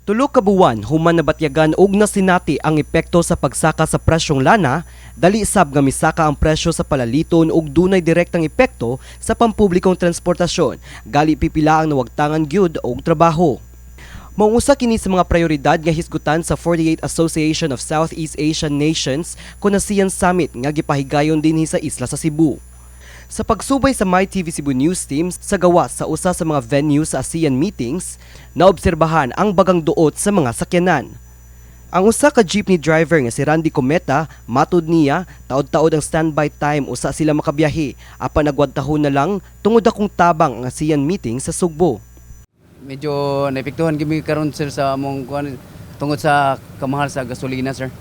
Tulo ka buwan human nabatyagan og nasinati ang epekto sa pagsaka sa presyong lana, dali sab nga misaka ang presyo sa palaliton ug dunay direktang epekto sa pampublikong transportasyon, gali pipila ang nawagtangan gyud og trabaho. Mao usa kini sa mga prioridad nga hisgutan sa 48 Association of Southeast Asian Nations kon ASEAN Summit nga gipahigayon dinhi sa isla sa Cebu. Sa pagsubay sa MyTV Cebu News Team sa gawas sa usa sa mga venue sa ASEAN meetings, naobserbahan ang bagang duot sa mga sakyanan. Ang usa ka jeepney driver nga si Randy Cometa, matud niya, taod-taod ang standby time usa sila makabiyahe, apan nagwantahon na lang tungod akong tabang ang ASEAN meeting sa Sugbo. Medyo naepektuhan kami karon, sir, sa among kuan tungod sa kamahal sa gasolina, sir.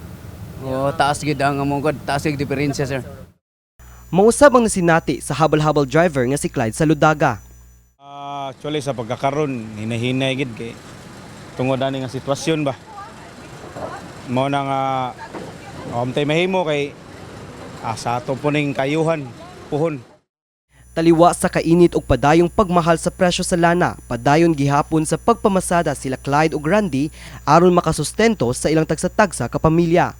O taas gid ang among kuan, taas gid diferensya, sir. Mausab ang nasinati sa habal-habal driver nga si Clyde Saludaga. Actually sa pagkakaron, hinahinay gid kay tungod ani nga sitwasyon ba. Mao na nga tay mahimo kay sa ato po ning kayuhan puhon. Taliwa sa kainit ug padayong pagmahal sa presyo sa lana, padayon gihapon sa pagpamasada sila Clyde ug Randy aron makasustento sa ilang tagsa-tagsa ka pamilya.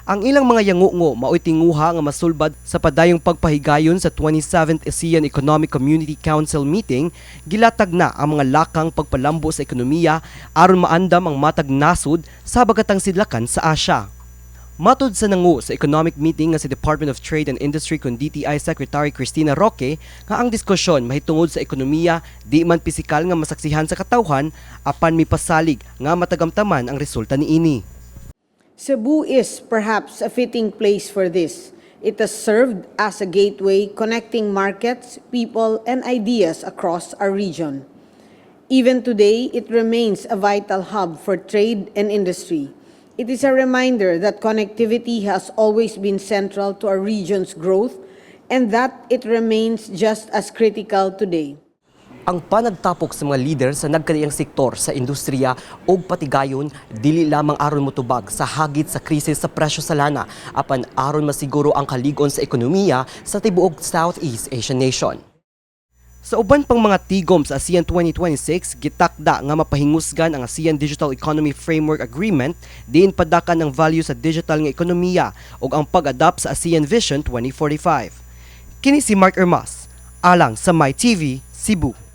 Ang ilang mga yangungo mao'y tinguha nga masulbad sa padayong pagpahigayon sa 27th ASEAN Economic Community Council meeting, gilatag na ang mga lakang pagpalambo sa ekonomiya aron maandam ang matag nasod sa bagatang sidlakan sa Asia. Matod sa nangu sa economic meeting nga si Department of Trade and Industry kon DTI Secretary Cristina Roque nga ang diskusyon mahitungod sa ekonomiya di man pisikal nga masaksihan sa katawhan, apan mipasalig nga matagamtaman ang resulta niini. Cebu is perhaps a fitting place for this. It has served as a gateway connecting markets, people, and ideas across our region. Even today, it remains a vital hub for trade and industry. It is a reminder that connectivity has always been central to our region's growth and that it remains just as critical today. Ang panagtapok sa mga lider sa nagkalaiyang sektor sa industriya ug patigayon dili lamang aron motubag sa hagit sa krisis sa presyo sa lana, apan aron masiguro ang kalig-on sa ekonomiya sa tibuok Southeast Asian nation. Sa uban pang mga tigom sa ASEAN 2026, gitakda nga mapahingusgan ang ASEAN Digital Economy Framework Agreement diin padakan ang value sa digital nga ekonomiya ug ang pag-adapt sa ASEAN Vision 2045. Kini si Mark Ermas, alang sa MyTV Cebu.